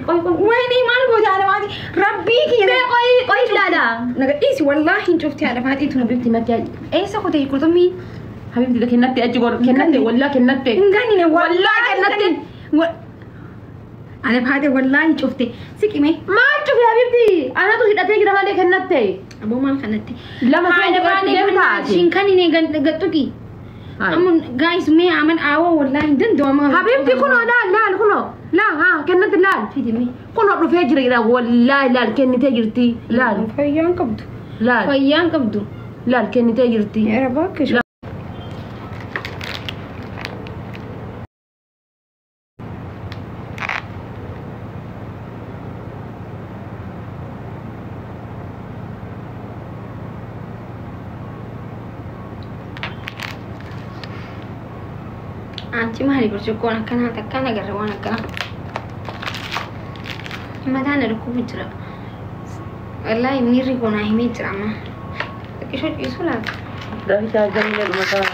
Qoy qoy. Wayne maal goota haadha faaxee? Rabbii kiyya. Mee qoy qoy ilaala. Naga dhiisi wallaahi hin cufti haadha faaxee tun. Habibti natti Eessa kutee qurxummii? Habibti kennatte achi gor kennatte wallaa kennatte. Hin ganine Wallaahi kennatte. Haadha faaxee wallaahi cufte. Siqime. Maal cufe habibti? Anatu hidhatee jira malee kennatte. Aboo maal kanatti? Lama Haadha faaxee deemtaati. Shin kanine gattuqi. Amma guys mee aman aawoo wallaahi hin danda'u amma. Habibti kunoo laal laal kunoo laal haa kennatti laal. Fidime. Kunoo dhufee jira jira wallaahi laal kennitee jirti laal Fayyaan qabdu. laal Fayyaan qabdu. laal kennitee jirti. Era bakka Anchi maali burcuqqoon akkanaa takkaan agarre waan akkanaa. Mataan na dhukkubu jira. Wallaahi miirri koo naa himee jira amma. Xiqqishoo ciisuu laata? Dafi chaarjarii jedhu mataa.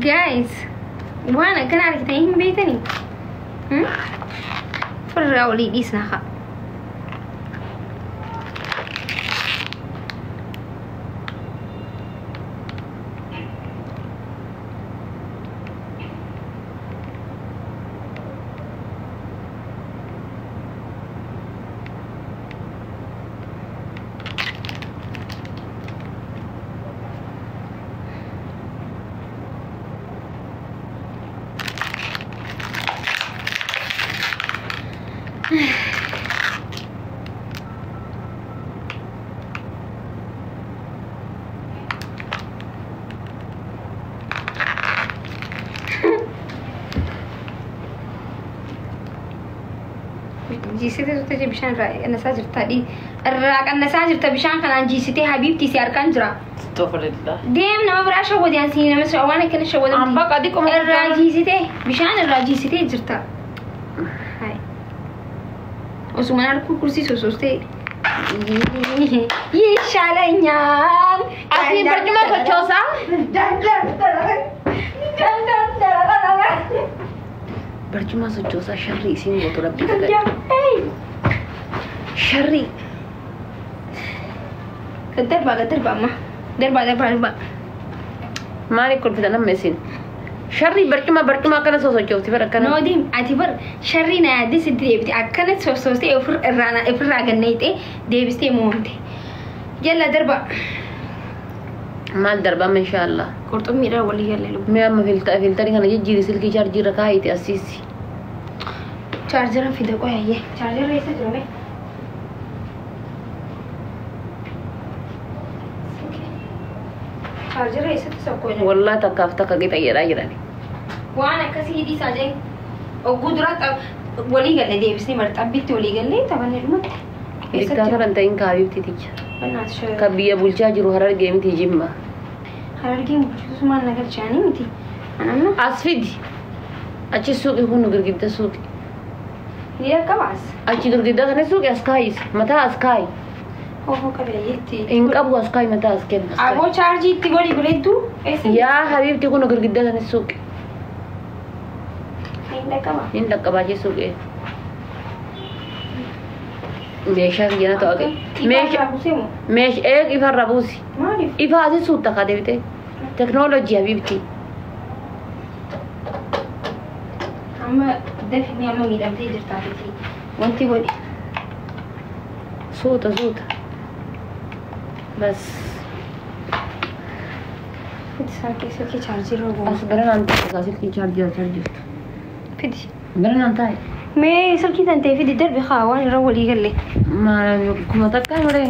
Guys, waan akkana argitanii hin beektanii? Firraa olii dhiisna haa. Jiisitee turte bishaan irraa qannasaa jirta. Irraa qannasaa jirta bishaan kanaan jiisitee habiibtii si harkaan jira. Astaghfirullah. Deem nama biraa shawwadiyaan si nama waan akkana shawwadamti. An baqa diquma Irraa jiisitee bishaan irraa jiisitee jirta. Hai. Osuma harkuu kursii sosoostee. Yishaalanyaal. Asiin barcuma sochoosaa. Barcuma sochoosaa sharri isiin gootu rabbi kakadhe. Sharri. Darbaa darbaa amma. Darbaa darbaa darbaa. Maaliif kolfitan amma isin? Sharri barcuma barcuma akkana sosochoofti bara akkana. Noodiin ati bar sharri na yaadde sitti deebite akkana sossoostee ofirraa ganneeyxee deebistee moomte. Jalla darbaa. Maal darba amma inshaallah. Qurxummiidhaan walii galle lubbu. Mee amma filtarii kana jijjiiri silkii chaarjii irra kaayite asiisi. Chaarjara fida qoyayyee. Chaarjara eessa jira mee? Chaarjara eessatti sokkoo Wallaa takkaaf takka qixa jedhaa jirani. Waan akkasii hidhiisaa jeen ogguu dura walii galle deebisnee marxabbitti walii galle taphannee dhumatti. Diktaatara hin ta'in kaabiibti tiyya. Kan biyya bulchaa jiru Harargee miti Jimma. Harargeen bulchitus maal na galchaanii miti. Anamma As fidi. Achi suuqi kun girgidda suuqi. ni qabaas. Achi girgidda kana suuqi as kaayis. Mataa as kaayi. Hoho qabeeyyeetti. Hin qabu as kaayi mataa as kenna. as kaayi. Aboo chaarjii itti godhi bareedduu. Eessa? Yaa habiibti kun girgidda kana suuqi. Hin dhaqqaba. Hin dhaqqabaa jee suuqee. Meeshaa kiyya na to'ate. Meeshaa Meeshaa. meeshaa eeg ifarra buusi. Maaliif? Ifa asi suutta ka deebite. Teknoolojii habiibti. Amma dafii amma miidhamtee jirta ati. Wanti godhi. Suuta suuta. Bas. Fidi saakee silkii chaarjii irra goona. As gara naan taa'e silkii chaarjii chaarjiftu. Fidi. Gara naan taa'e. Mee silkii tan ta'e fidi darbi haa waan irra walii galle. Maal kuma takka malee.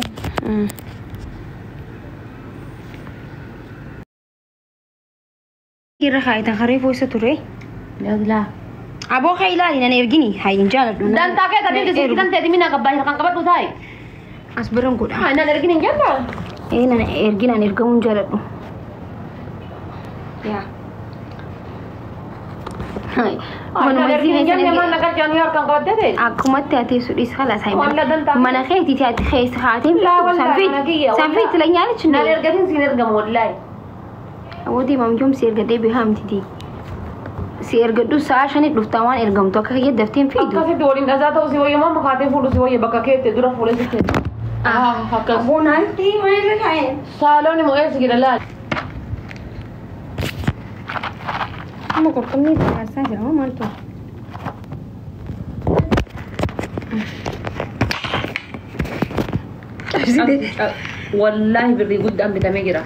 Irra kaayitan haree fooysa ture. Laa. Aboo haa ilaali nan ergini haa hin jaaladhu. Dantaa kee tabii silkii tan ta'e mina gabbaa kan qabadhu taa'e. As biran godha. Haa naan ergin hin jaalladha. Ee nan ergin an ergamuu hin jaaladhu. Yaa. Manuma Hin jenne maal naqachaan harkaan qabattee ta'e. Akkumatti ati sudhis haala Walla dantaa. Mana keetiiti ati keessa haatee Laa wallaahi mana kiyya. Sanfiit la nyaalichi Naan ergatin siin ergamu wallaahi. Awwatii maamjoom si ergadhee beekamtiti. Si ergadhu sa'a shanii dhuftaa waan ergamtu akka kiyya dafteen fiidu. Akkasitti waliin dhasaa ta'u si wayya moo makaatee fuudhu si wayya bakka keette dura fuudhee sitti. Akkas. Abonaanti maal kaa'e? Saaloon immoo eessa jira laal? Amma qurxummii faarsaa jira moo maaltu? Wallaahi birrii guddaan bitamee jira.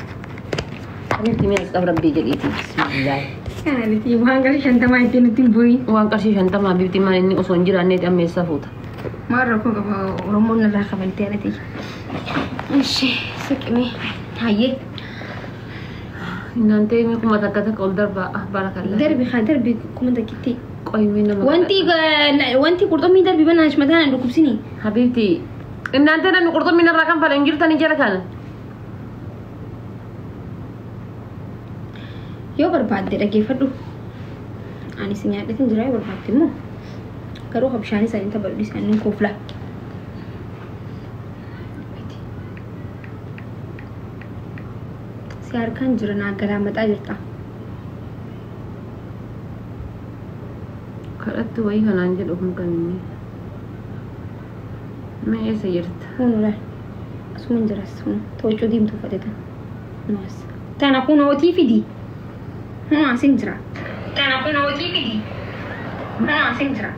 Habiibti mi'a as rabbii jedhiiti. Bismillaahi. Kanaaliti waan qarshii 50 ittiin nutti hin bu'iin. Waan qarshii 50 habiibti maal inni osoo hin jiraanneeti ammeessaa fuuta. Maal rakkoo qaba Oromoon narraa kabaltee alati. Ishee siqimee hayyee. Innaan ta'e kuma takka takka ol darbaa barakallaa. Darbi haa darbi kuma takkitti. Qoyimee nama. Wanti qurxummii darbi banaa mataan dhukkubsini. Habiibti innaan ta'e namni qurxummii narraa kan fala hin jirtanii jala kana. Yoo barbaadde dhaggeeffadhu. Ani si nyaadhatin jira yoo barbaadde immoo garuu bishaan isaanii taphadhu isaanii koofla. Si harkaan jira naa galaamaxaa jirta. Kadhattu wayii kanaan jedhu kun kan inni. Mee eessa jirta? Kun laal asuma hin jiras kun to'achuu diimtuu uffate tan. Kunuas. Tana kun hootii fidi. Kun asin jira. Tana kun hootii fidi. Kun asin jira.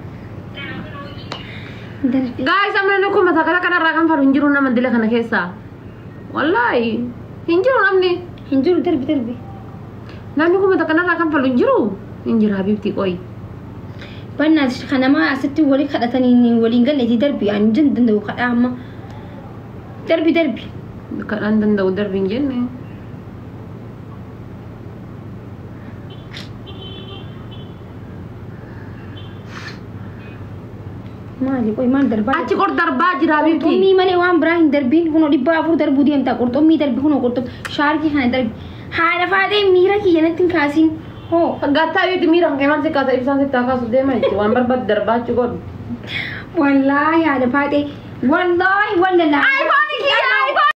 Guys, amma namni kuma takka kanarraa kan falu hin jiru nama dila kana keessa. Wallaahi hin jiru namni. Hin jiru darbi darbi. Namni kuma takka kanarraa kan falu hin jiru. Hin jira habiibti qoyi. Bannaas kanama asitti walii kadhatanii waliin galleetii darbi ani jin danda'u kadhaa amma. Darbi darbi. Kadhaan danda'u darbi hin jenne. Maali qoyi maal darbaa? Achi qor darbaa jira habiibti. Qurxummii malee waan biraa hin darbiin kunoo 400 darbuu deemta qurxummii darbi kunoo qurxummii shaarkii kana darbi. Haadha faatee miira kiyya natti hin kaasin. Hoo. Gattaa habiibti miira kan keemaan si kaasa ibsaan sitti haa kaasu deema jechuudha. Waan barbaadu darbaa achi godhu. Wallaahi haadha faatee wallaahi wallallaa. iPhone kiyya iPhone.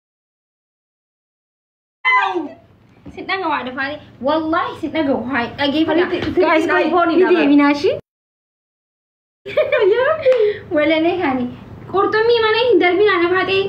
Sin dhagahu haadha faatee wallaahi sin dhagahu haa dhageeffadha. Habiibti, silkiin iPhone ni dha. deeminaashi. Walanee kaani qurxummii mana hin darbin haadha faatee.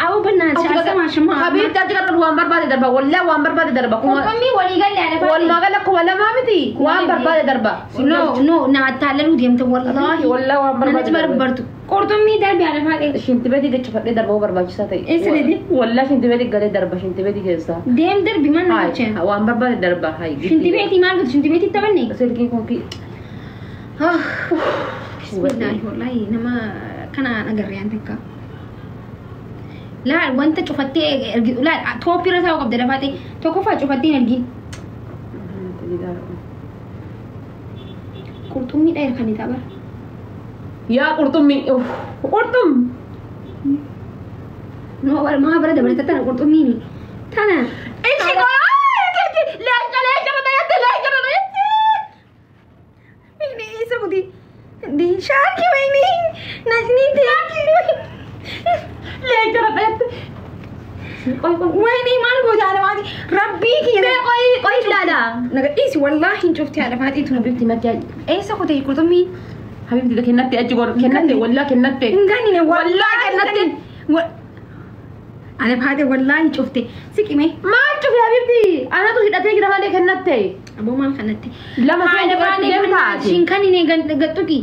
Awwa bannaan shaarsa maashumaa. Habiibti achi qarqar waan barbaade darba. Wallaahi waan barbaade darba. Qurxummii walii galle haadha faatee. Walumaa gala 2000 miti. Waan barbaade darba. No no na attaalaluu deemte wallaahi. Wallaahi waan barbaade Namichi barbartu. Qurxummii darbi haadha faatee. Shintibeetii gachifadhee darba barbaachisaa ta'e. Eessa deedi? Wallaahi shintibeetii galee darba shintibeetii keessaa. Deem darbi maal na gochee? Waan barbaade darba. Hayi. Shintibeetii maal godhu shintibeetii taphanne? Silkiin kun ki. Bismillaahi wallaahi nama kana agarree an takka. Laal wanta cufattee ergi laal tooppii irra taa'uu qabda lafaatee tokkoffaa cufattee hin ergin. Qurxummii dha erkanii tapha. Yaa qurxummii. Qurxum. No maa bira dabalata tana qurxummiini. Tana. Ishi qoyaa. Leenca leenca dhayatti leenca dhayatti. Inni isa kuti. Di shaarkii wayini. Nasni ta'e. Leenca dhayatti. Qoy qoy. Wayini maal goota haadha faatee rabbii kiyya. Qoy qoy ilaala. Naga dhiisi wallaahi hin cufti haadha faatee tun. Habibti natti Eessa kute qurxummii? Habibti kennatte achi gor kennatte wallaahi kennatte. Hin ganine Wallaahi kennatte. Haadha faatee wallaahi cufte. Siqime. Maal cufe habibti? Anatu hidhatee jira malee kennatte. Aboo maal kanatti? Lama Haadha faatee deemtaati. Shin kanine gattuqi.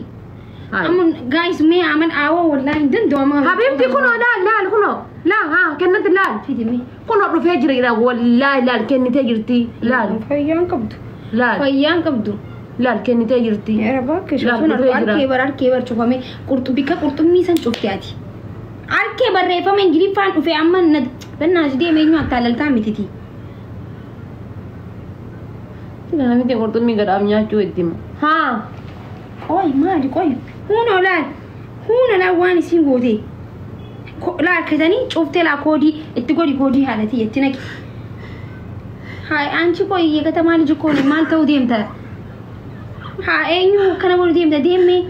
Amma guys mee aman aawoo wallaahi hin danda'u amma. Habibti kunoo laal laal kunoo laal haa kennatti laal. Fidime. Kunoo dhufee jira jira wallaahi laal kennitee jirti laal Fayyaan qabdu. laal Fayyaan qabdu. laal kennitee jirti. Era bakka Laal sun dhufee jira. harkee bar harkee bar cufame bikka qurxummii san cufte ati. Harkee barreeffama Ingiliffaan dhufe amma na bannaas deemee eenyu attaalaltaa mititi. Namitti qurxummii gadhaaf nyaachuu itti hima. Haa. Qoy maali qoy hunoo laal hunoo laal waan isin goote. Laal katanii cuftee laa koodii itti godhi koodii haalatii itti naqi. Haay anchi qoy የከተማ ልጅ እኮ ነኝ ማን ተው deemta. Haa eenyu kana godhu deemta deemee.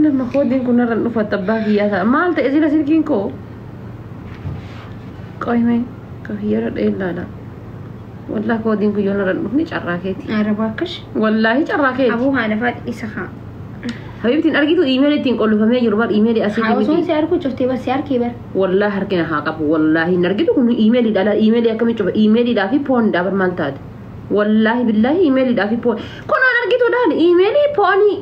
Nama koodiin kun irra dhufatta abbaa kiyyaa ta'a. Maal ta'e sila silkiin koo? Qoyme kiyyaarra dha'ee ilaala. Wallaahi koodiin kun yoo narra dhufni carraa keeti. Arabaa akkas. Wallaahi carraa keeti. Abuu haadha faadhi isa haa. Habibtiin argitu iimeelii ittiin qollofamee jiru bar iimeelii asii Haa osoon si arguu cuftee bar si arkee bar. Wallaahi harkina haa qabu wallaahi hin argitu kun iimeeliidha iimeelii akkamii cufa iimeeliidhaa fi poonidha bar maal taate. Wallaahi billaahi iimeeliidhaa fi poon kun an argitu laal iimeelii poonii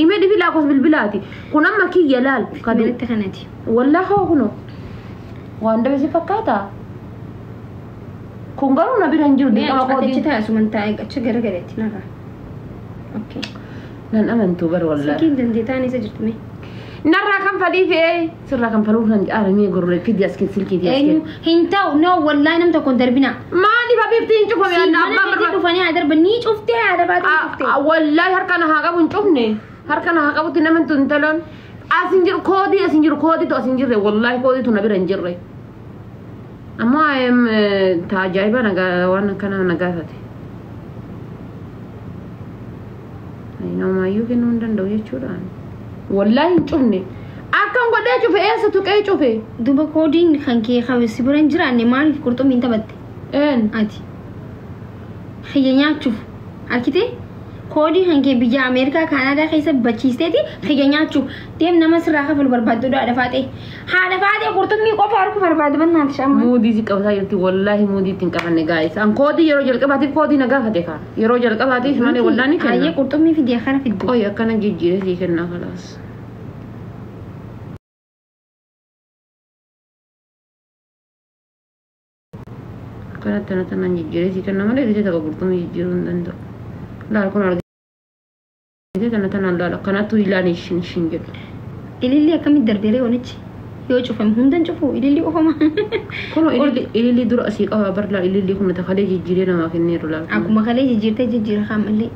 iimeelii fi lakkoofsa bilbilaati kun amma kiyya laal kadu Kanatti kanati. wallaahi hoo kuno waan dabe si fakkaata kun garuu na bira hin jiru Mee dirqama achi koodiin taa'e asuman taa'e achi garagaleetti narraa. Okay. Nan amantuu bar wallaahi. Silkiin dandeetaan isa jirti mee. Narraa kan falii fe'ee sirraa kan faluu kan caalamee gorree fidi as keessa silkii as Eenyu keessa. hin ta'u no wallaahi nam tokko hin darbina. Maaliif habiibtiin hin cufame Si anna mana abbaan keetti barbaadu. dhufanii haa darban ni cuftee haadha baatee cuftee. Wallaahi harka na haa qabu hin cufne harka na haa qabutti nama tun talan as hin jiru koodii as hin jiru koodiitu as hin jirre wallaahi koodiitu na bira hin jirre. Ammoo ayem ta ajaa'iba nagaa waan akkana na gaafate. Namaayyuu kennuu hin danda'u jechuudha. Wallaahi hin cufne. Akkam godhee cufe eessa tuqee cufe? Duba koodiin kan kee kan si bira hin jiraanne maaliif qurxummii hin taphatte? Een. Ati. Xiyya nyaachuuf. Arkitee? Koodii kan kee biyya Ameerikaa Kaanaadaa keessa bachiisteeti xiyya nyaachuuf. Deem nama sirraa kafalu barbaaddu haadha faatee. Haadha faatee qurxummii qofa arguu barbaaddu bannaati shamma. Muudii si qabataa jirti wallaahi muudii ittiin qabanne gaa'is. An koodii yeroo jalqabaatiif koodii na gaafate kaa. Yeroo jalqabaatiif malee wallaahi ni Hayyee kenna. qurxummii fidee kana fiddu. Qoy akkana jijjiiree sii kennaa kalaas. Akkanatti tana tanaan jijjiiree sii kenna malee gisee takka qurxummii jijjiiruu hin danda'u. Laal kun argitee tana tanaan laal akkanattu ilaan ishin ishin jedhu. Ililli akkamitti darbeeree wanichi? Yoo cufame hundan cufu ililli qofama. Kun ililli dura asii qaba bar laal ililli kun takalee jijjiiree namaa kenneeru laal. Akkuma kalee jijjiirtee jijjiira kaamallee.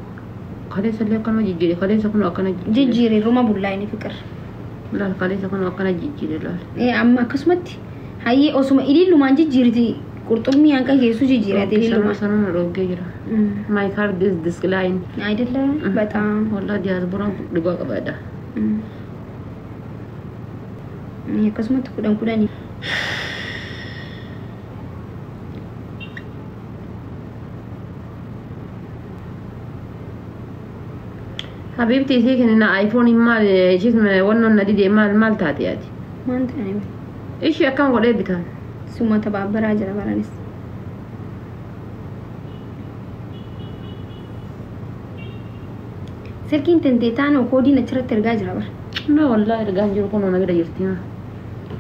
Kaleessa illee akkanuma jijjiire kaleessa kun akkana jijjiire. Jijjiire ruma bullaa inni fiqir. Laal kaleessa kun akkana jijjiire laal. Amma akkasumatti hayyee osuma ilillumaan jijjiirti qurxummii hanqa geessu jijjiirate Sanuma ilillumaan. sanuma dhoggee jira. My card is declined. አይደለ በጣም Wallah diyaaspooraan kun dhugaa qabaadha. Akkasumatti kudhan kudhanii. Habiibti isii kennina iPhone maal ishiis wannoon na didee maal maal taate yaati. Maal ta'ani Ishii akkam godhee bitaan. suma tabaabbaraa jira baranis. Silkiin tantee taanoo koodiin achirratti ergaa jira bara. Na wallah ergaan jiru kunoo na bira jirti.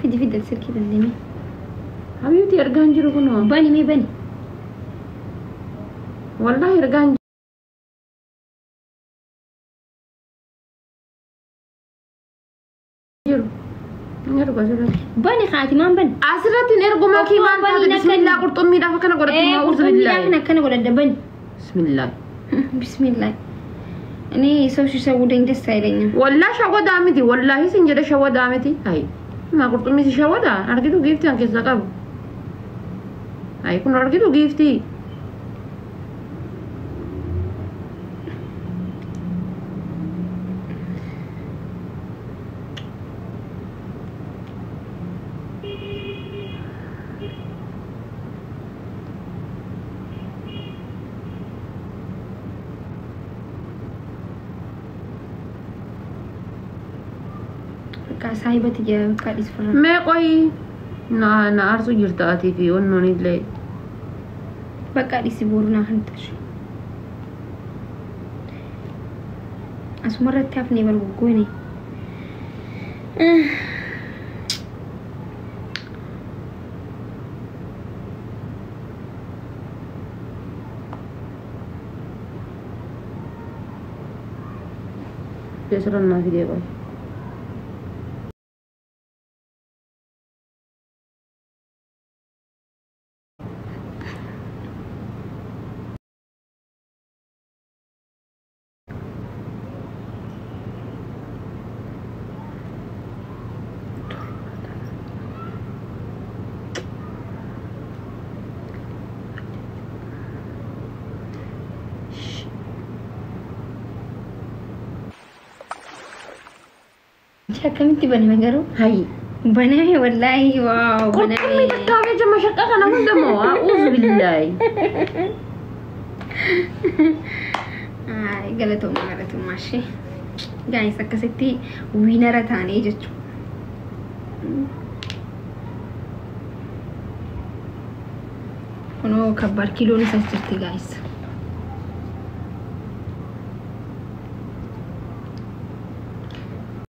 Fidi fidel silkii tantee mee. Habiibti ergaan jiru kunoo. Bani mee bani. Wallah ergaan jiru. Hin ergu asirratti. Bani haati maan bani. Asirratti hin ergu makii maal Bani taate na bismillah qurxummiidhaaf akkana godhatti maa ursa Qurxummiidhaaf billaahi. akkana godhadha bani. Bismillah. Bismillah. እኔ ሰው ሲሸውደኝ ደስ አይለኝም። Wallah shawwadaa miti wallaahi sin jedhe shawwadaa miti. Hayi maa qurxummii si shawwadaa argitu giiftii an keessaa qabu. Hayi kun argitu giiftii. በቃ ሳይበት በቃ ዲስፈራ Mee qoyi na na aarsu jirta atii fi wannoon illee. በቃ ዲስ ቦሩና ከንተሽ asumarratti hafnee barguggoone Keessarra naa fidee qoyi. Akkamitti baname garuu? Hayi. Baname wallaahi, wow. Qurxummii Baname. Takkaafee jama shaqqa kana hunda moo a'uuzu billaahi. Ay, galatoomaa, galatoomaa ishee. Guys, akkasitti winner taanee jechuudha. Kunoo kabbaar kiiloon isaas jirti, guys.